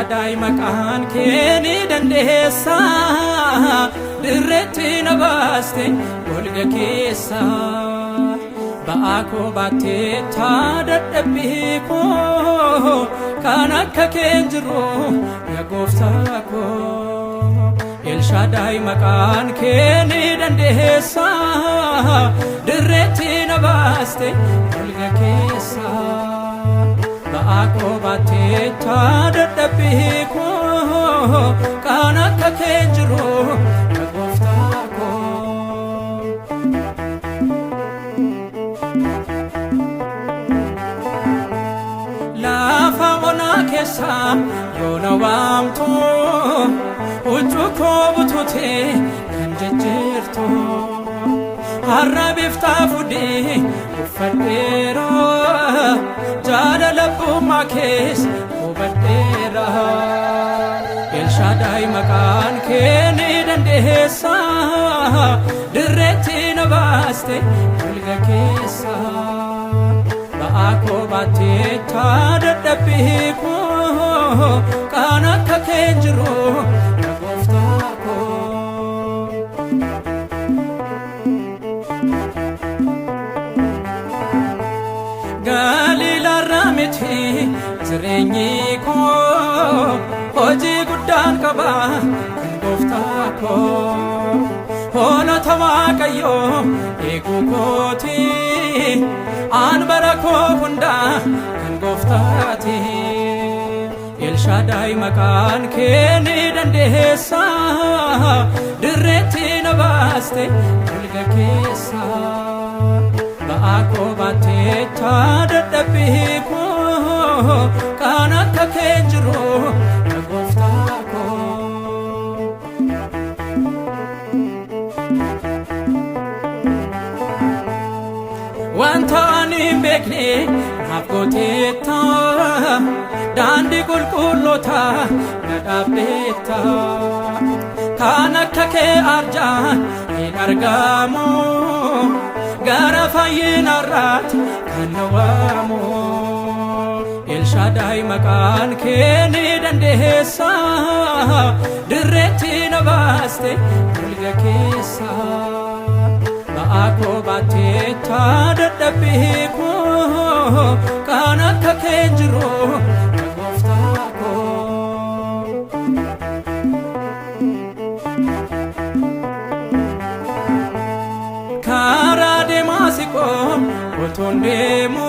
Elshaadaay maqaan kee ni dandeessa, dirreetti na baaste golga keessa. Ba'aa koo baatteetta dadhabbii koo, kan akka kee hin jiru yaa gooftaa koo. Elshaadaay maqaan kee ni dandeessa, dirreetti na baaste golga keessa. Ba'aa koo baatteetta dadhabbii koo, kan akka kee hin jiru yaa gooftaa koo. Lafa onaa keessa yoo na waamtu, huccuu koo bututee kan jijjiirtu. Har'a biftaa fudhee uffadheera, jaalala abbummaa kees hubadheera. Elshaadaay maqaan kee ni dandeessa, dirreetti na baaste golga keessa. Ba'aa koo baatteetta dadhabbii koo, kan akka kee hin jiru yaa gooftaa koo. Galiilaarraa miti jireenyi koo, hojii guddaan qaba kan gooftaa koo. Hoolota Waaqayyoo eeguu kooti, aan bara koo hundaa kan gooftaati. Elshaadaay maqaan kee ni dandeessa, dirreetti na baaste golga keessa. Ba'aa koo baatteetta dadhabbii koo, kan akka kee hin jiru yaa gooftaa koo. Wanta ani hin beekne naaf gooteetta, daandii qulqulloota na dhaabdeetta. Kan akka kee arjaan hin argamu, gara fayyinaarraatti kan na waamu. Elshaadaay maqaan kee ni dandeessa, dirreetti na baaste golga keessa. Ba'aa koo baatteetta dadhabbii koo, kan akka kee hin jiru yaa gooftaa koo. Karaa deemaa siqoo utuun deemu,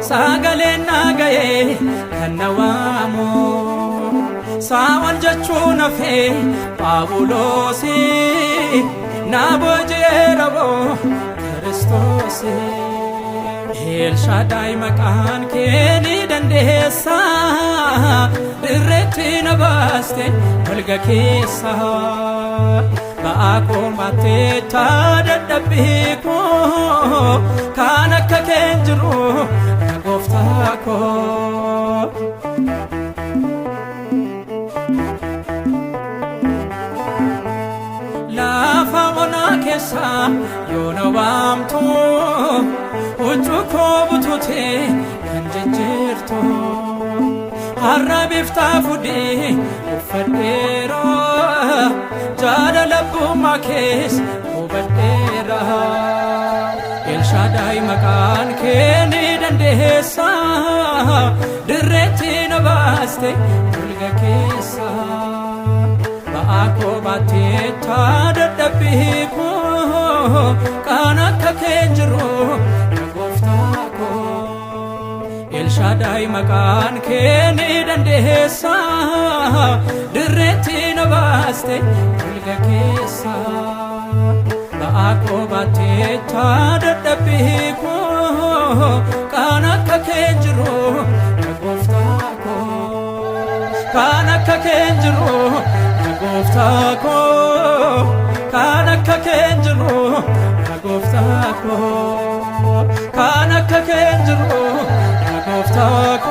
sagaleen na ga'ee kan na waamu. Saa'ol jechuun hafee Phaawulosi, na booji'eera boo Kiristoosi. Elshaadaay maqaan kee ni dandeessa, dirreetti na baaste golga keessa. Ba'aa koo baatteetta dadhabbii koo, kan akka kee hin jiru yaa gooftaa koo. Lafa onaa keessa yoo na waamtu, huccuu koo bututee kan jijjiirtu. Har'a biftaa fudhee uffadheera, jaalala abbummaa kees hubadheera. Elshaadaay maqaan kee ni dandeessa, dirreetti na baaste golga keessa. Ba'aa koo baatteetta dadhabbii koo, kan akka kee hin jiru yaa gooftaa koo. Elshaadaay maqaan kee ni dandeessa, dirreetti na baaste golga keessa. Ba'aa koo baatteetta dadhabbii koo, kan akka kee hin jiru yaa gooftaa koo. Kan akka kee hin jiru yaa gooftaa koo. Kan akka kee hin jiru yaa gooftaa koo. Kan akka kee hin jiru yaa gooftaa koo.